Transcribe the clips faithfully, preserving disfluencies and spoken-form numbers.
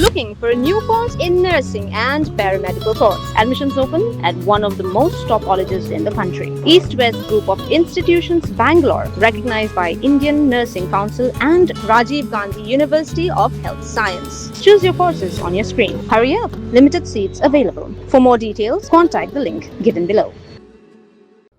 Looking for a new course in nursing and paramedical course? Admissions open at one of the most top colleges in the country. East West Group of Institutions, Bangalore, recognized by Indian Nursing Council and Rajiv Gandhi University of Health Science. Choose your courses on your screen. Hurry up, limited seats available. For more details, contact the link given below.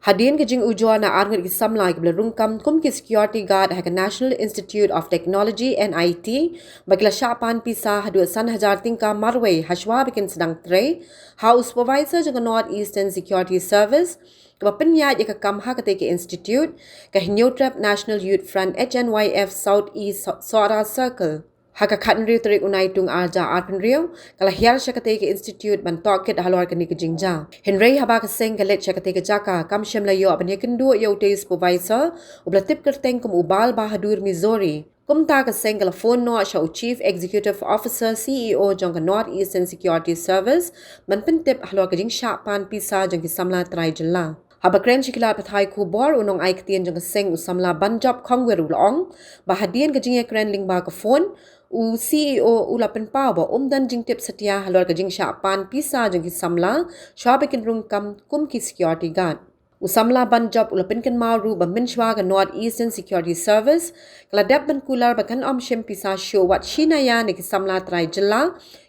Hadien ka jingujor na arngut ki samla kiba la rung kam kum ki security guard ha ka National Institute of Technology, N I T, ba ki la shah pan pisa haduh san hajar tyngka marwei hashwa ba kin sdang trei, ha u supervisor jong ka North Eastern Security Service, kaba pynïaid ïa ka kam ha katei ka institute, ka Hynñiewtrep National Youth Front, H N Y F, South East So-, Sohra Circle. Ha ka khathynriew tarik u Naitung arhajar arphew hynriew, ka la hiar sha katei ka institute ban tohkit halor kane ka jingjia. Hynrei haba ka seng ka leit sha katei ka jaka, kam shym la ïoh ban ïakynduh ïa utei u supervisor, uba la tip kyrteng kum u Bal Bahadur Mizori. Kumta ka seng ka la phone noh sha u Chief Executive Officer, C E O, jong ka North Eastern Security Service, ban pyntip halor ka jingshah pan pisa jong ki samla trai jylla. Haba kren sha ki lad pathai khubor, u nongai ktien jong ka seng u samla Banjop Khongwir u la ong ba hadien ka jingïakren lyngba ka phone, u C E O u la pynpaw ba um don jingtip satia halor ka jingshah pan pisa jong ki samla shwa ba kin rung kam kum ki security guard. U samla Banjop u la pynkynmaw ruh ba mynshwa ka North Eastern Security Service ka la dep ban kular ba kan ym shim pisa shuh wat shi naya na ki samla trai jylla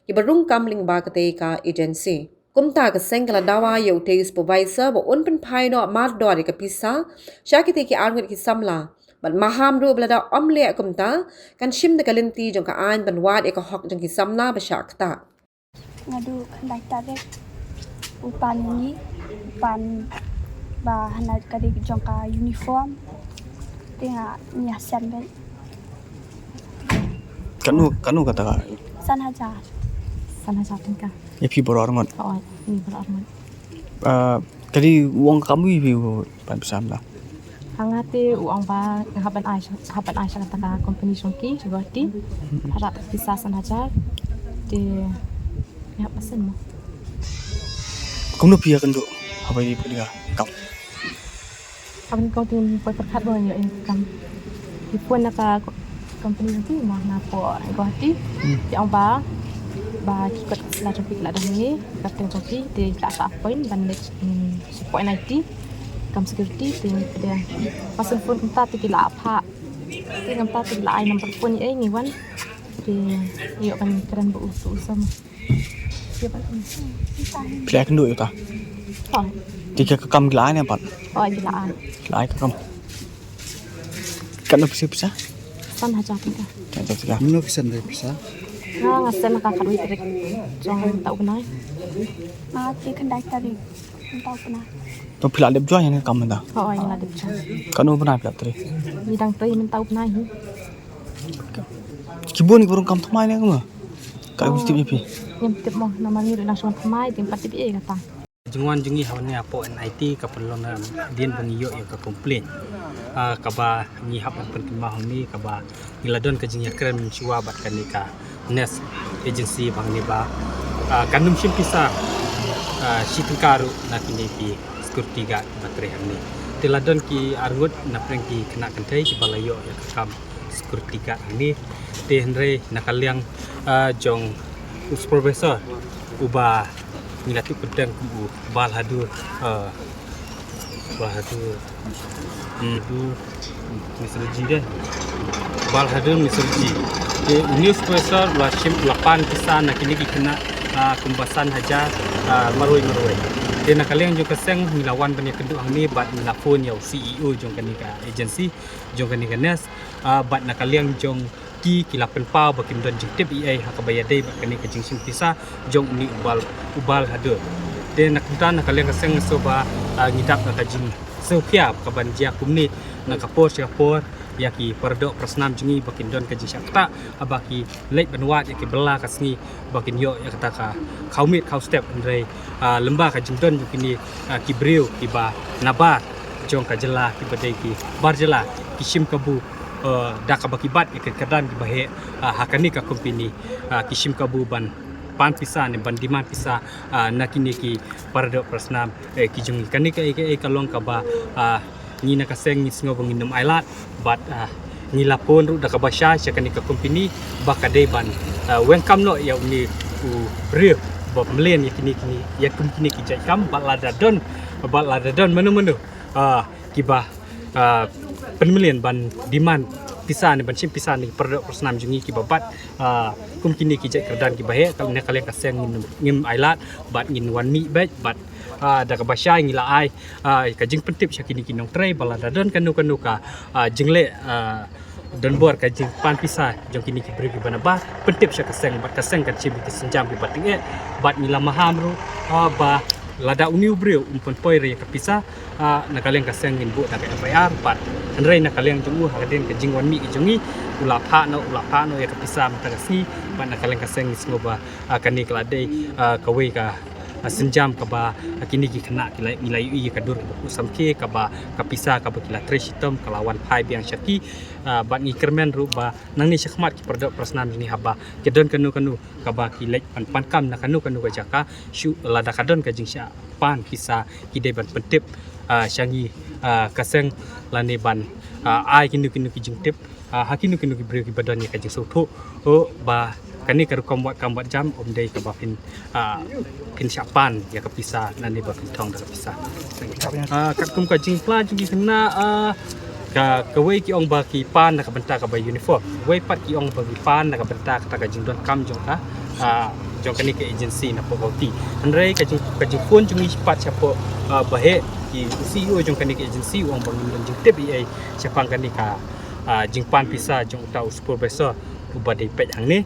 kiba rung kam lyngba katei ka agency. Kumta ka seng ka la dawa ïa utei u supervisor ba un pynphai noh mardor ïa ka pisa sha kitei ki arngut ki samla. Bad maham ruh ba lada ym leh kumta, kan shim da ka lynti jong ka aiñ ban wad ïa ka hok jong ki samla ba shah ktah. Naduh khyndai tarik u pan ïa ngi, u pan ba hana ka dei jong ka uniform. Te nga ngi ïa send beit. Katno, katno kata ka? San hajar. San hajar tyngka. Ïa phi baroh arngut? Hooid, ngi baroh arngut. Ah, ka dei u ong kam u ïa phi u pan pisa samla? Ha nga te u ong ba nga hap ban ai, hap ban ai sha kata ka company jong ki, jong Guwahati. Hap pisa san hajar. Te nga hap ban send mo. Kumno phi ïakynduh haba ïa phi ka kam? Haba nga kynduh te nga poi pyrkhat ba nga ïoh ïa ka kam. Te phone na ka company jong ki mo, nga poi Guwahati. Hmm. Te ong ba, ba ki kot sla jong ki ki la don hangne, ka kyrteng jong ki, te ki la sa appoint ban leit, hmm, support N I T, kam security, te nga pdiang. Ba send phone kumta te ki la ap ha. Te kumta te ki la ai number phone ïa ngi wan. Te ïoh ban kren bad u, u sam. Phi la ïakynduh ïa uta? Hooid. Te ka kam ki la ai ne pat? Hooid, ki la ai. Ki la ai ka kam. Katno pisa, pisa? San hajar tyngka. San hajar tyngka. Mano phi send pisa? Nga, nga send ka khatwei tarik jong mynta u bnai. Nga te khyndai tarik mynta u bnai. To phi la dep join ïa ka kam mynta? Hooid, nga la dep join. Katno bnai phi la trei? Ngi dang trei mynta u bnai hi. Ki bun ki ba rung kam thymmai ne kumno? Ka, oh, tip ïa phi? Ngim tip mo, namar ngi ruh nang shu wan thymmai, te ngim pat tip ei ei kata. Jingwan jong ngi ha une hapoh N I T ka pynlong na hadien ba ngi ïoh ïa ka complaint. Ah, kaba ngi hap ban pynkynmaw hangne kaba ngi la don ka jingïakren mynshuwa bad kane ka Nest Agency ba hangne ba, ah, kan ym shim pisa, ah, shi tyngka ruh na kine ki security guard ba trei hangne. Te la don ki arngut na pdeng ki khynnah kynthei kiba la ïoh ïa ka kam security guard hangne. Te hynrei na ka liang, ah, jong u supervisor uba ngi la tip kyrteng kum u Balhadur, ah, Balhadur, hmm, Bahadur Misraji de. Balhadur Misraji. Te une u supervisor u la shim, u la pan pisa na kine ki khynnah, ah, kumba san hajar, ah, marwei marwei. Te na ka liang jong ka seng ngi la wan ban ïakynduh hangne bad ngi la phone ïa u C E O jong kane ka agency, jong kane ka Nest, ah, bad na ka liang jong ki, ki la pynpaw ba kim don jingtip ei ei ha kaba ïadei bad kane ka jingshim pisa jong une u Bal, u Balhadur. Te na kumta na ka liang ka seng nga sngew ba, ah, ngi dap na ka jingsngewkhia kaban jia kumne na ka por sha ka por ïa ki paradoh parasnam jong ngi ba kin don ka jingshah ktah haba ki leit ban wad ïa ki bylla ka sngi ba kin ïoh ïa kata ka khawmiet khawstep, hynrei, ah, lyngba ka jingdon jong kine, ah, ki briew kiba nabar jong ka jylla kiba dei ki bar jylla ki shim kabu, eh, da kaba ki bat ïa ki kyrdan kiba heh, ah, ha kane ka company, ah, ki shim kabu ban pan pisa ne ban demand pisa, ah, na kine ki paradoh parasnam, eh, ki jong ngi. Kane ka, eh, ka, eh, ka long kaba, ah, ngi na ka seng ngi sngew ba ngin ym ailad bad, ah, Ngi la phone ruh da kaba shai sha kane ka company ba ka dei ban, ah, weng kam noh ïa une u briew ba mlien ïa kine kine ïa kum kine ki jait kam, bad lada don, bad lada don mano mano, ah, kiba, ah, pynmlien ban demand pisa ne ban shim pisa na ki para doh para snam jong ngi kiba bat, ah, kum kine ki jait kyrdan kiba heh, ka, na ka liang ka seng ngin, ngim ailad bad ngin wan mih beit bad, ah, da kaba shai ngi la ai, ah, ka jingpyntip sha kine ki nongtrei ba lada don kano kano ka, ah, jingleh, ah, donbor ka jingpan pisa jong kine ki briew kiba na bar, pyntip sha ka seng bad ka seng kan shim ki sienjam kiba tyngeh. Bad ngi la maham ruh, ah, ba lada une u briew um pynpoi re ïa ka pisa, ah, na ka liang ka seng ngin buh da ka F I R bad hynrei na ka liang jong u ha ka dien ka jingwan mih jong ngi u la phah noh, u la phah noh ïa ka pisa mynta ka sngi. Bad na ka liang ka seng ngi sngew ba, ah, kane ka la dei, ah, kawei ka, ah, sienjam kaba, ah, kine ki khynnah ki la, ngi la ïohi ïa ka dur kaba khuh samrkhie kaba ka pisa kaba ki la trei shitom ka la wan phai biang sha ki, ah, bad ngi kyrmen ruh ba nangne shakhmat ki para doh para snam jong ngi haba ki don kano kano kaba ki leit ban pan kam na kano kano ka jaka, shu lada ka don ka jingshah pan pisa ki dei ban pyntip, ah, sha ngi, ah, ka seng lane ban, ah, ai kino kino ki jingtip, ah, ha kino kino ki briew kiba don ïa ka jingsngewthuh, oh, ba kane ka rukom wad kam wad jam ym dei kaba phin, ah, phin shah pan ïa ka pisa lane ba phin thong da ka pisa. Ah, katkum ka jingpla jong ki khynnah, ah, ka, kawei ki ong ba ki pan na ka bynta kaba uniform, wei pat ki ong ba ki pan na ka bynta kata ka jingdonkam jong ka, ah, jong kane ka agency na Pokoti. Hynrei ka jing, ka jingphone jong ngi pat shapoh, ah, ba heh ki C E O jong kane ka agency u ong ba ngim don jingtip ei ei shaphang kane ka, ah, jingpan pisa jong uta u supervisor uba dei peit hangne.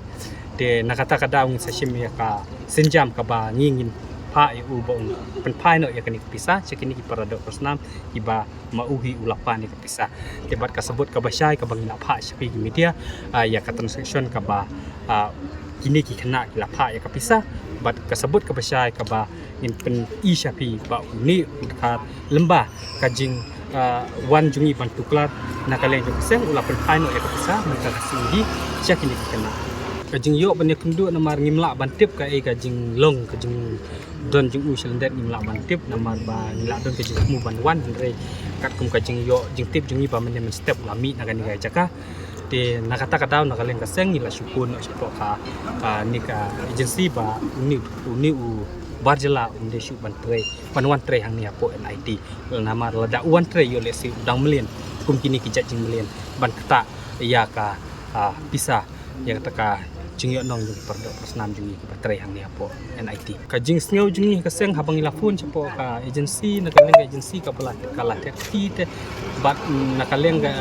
Te na kata ka daw ngin sa shim ïa ka sienjam kaba ngi ngin phah ïa u ba un pynphai noh ïa kane ka pisa sha kine ki para doh para snam kiba ma u hi u la pan ïa ka pisa. Te bad ka sabut kaba shai kaba ngi la phah sha phi ki media, ah, ïa ka transaction kaba, ah, kine ki khynnah ki la phah ïa ka pisa. Bad ka sabut kaba shai kaba ngin pyni sha phi ba une u dkhar lyngba ka jing, ah, wan jong ngi ban tuklar na ka liang jong ka seng u la pynphai noh ïa ka pisa mynta ka sngi hi sha kine ki khynnah. Ka jingïoh ban ïakynduh namar ngim lah ban tip kaei ka jinglong ka jingdon jong u sha lyndet, ngim lah ban tip namar ba ngi la don ka jingthmu ban wan, hynrei katkum ka jingïoh jingtip jong ngi ba mynne mynstep u la mih na kane ka jaka. Te na kata ka daw na ka liang ka seng ngi la shu phone noh shapoh ka, ah, kane ka agency ba une, une u bar jylla um dei shuh ban trei, ban wan trei hangne hapoh N I T. Namar lada u wan trei ïoh lehse u dang mlien kum kine ki jait jingmlien ban ktah ïa ka, ah, pisa ïa kata ka jingïohnong jong ki para doh para snam jong ngi kiba trei hangne hapoh N I T. Ka jingsngew jong ngi ha ka seng haba ngi la phone shapoh ka agency, na ka liang ka agency kaba la, ka la theh kti te bad, mm, na ka liang ka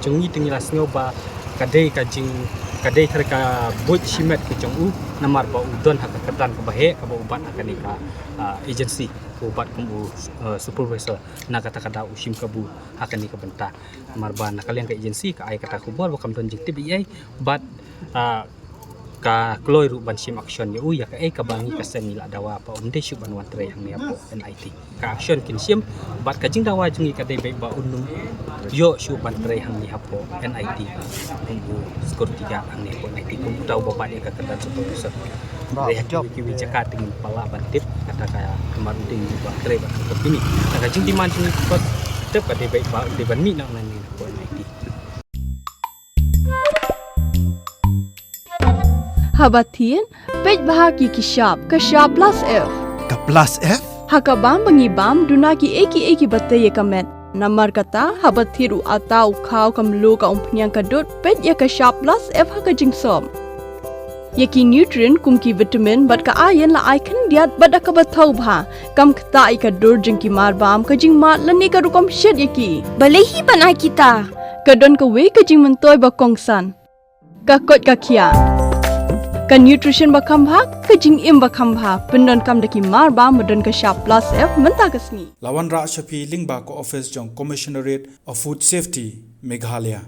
jong ngi te ngi la sngew ba ka dei ka jing, ka dei ka, ka buit shimet ka jong u namar ba u don ha ka kyrdan kaba heh kaba u bat ha kane ka, ah, agency, u bat kum u, ah, supervisor. Na kata ka daw u shim kabu ha kane ka bynta. Namar ba na ka liang ka agency ka ai kata ka khubor ba kam don jingtip ei ei bad, ah, ka kloi ruh ban shim action ïa u ïa kaei kaba ngi ka seng ngi la dawa ba um dei shuh ban wan trei hangne hapoh N I T. Ka action kin shim bad ka jingdawa jong ngi ka dei beit ba un ym ïoh shuh ban trei hangne hapoh N I T kum u security guard hangne hapoh N I T kum uta uba bat ïa ka kyrdan supervisor. Ba, hynrei ha kiwei kiwei jaka te ngim pat lah ban tip kata ka, namar u dei uba trei bad ka company. Te ka jingdemand jong ngi first step ka dei beit ba u dei ban mih noh nangne hapoh N I T. Haba thied, peit bha ïa ki shap, ka shap plus F. Ka plus F? Ha ka bam ba ngi bam, duna kiei kiei kiba tei ïa ka met. Namar kata, haba thied u atta, u khaw, ka mluh, ka umphniang, ka dud, peit ïa ka shap plus F ha ka jingsop. Ïa ki nutrient kum ki vitamin bad ka iron la ai khyndiat bad da kaba thaw bha. Kam ktah ïa ka dur jong ki mar bam, ka jingmad lane ka rukom shet ïa ki. Balei hi ban ai kita? Ka don kawei ka jingmyntoi ba kongsan. Ka koit ka khiah. Ka nutrition ba kham bha, ka jingim ba kham bha. Pyndonkam da ki mar bam ba don ka shap plus F mynta ka sngi. La wanrah sha phi lyngba ka office jong Commissionerate of Food Safety, Meghalaya.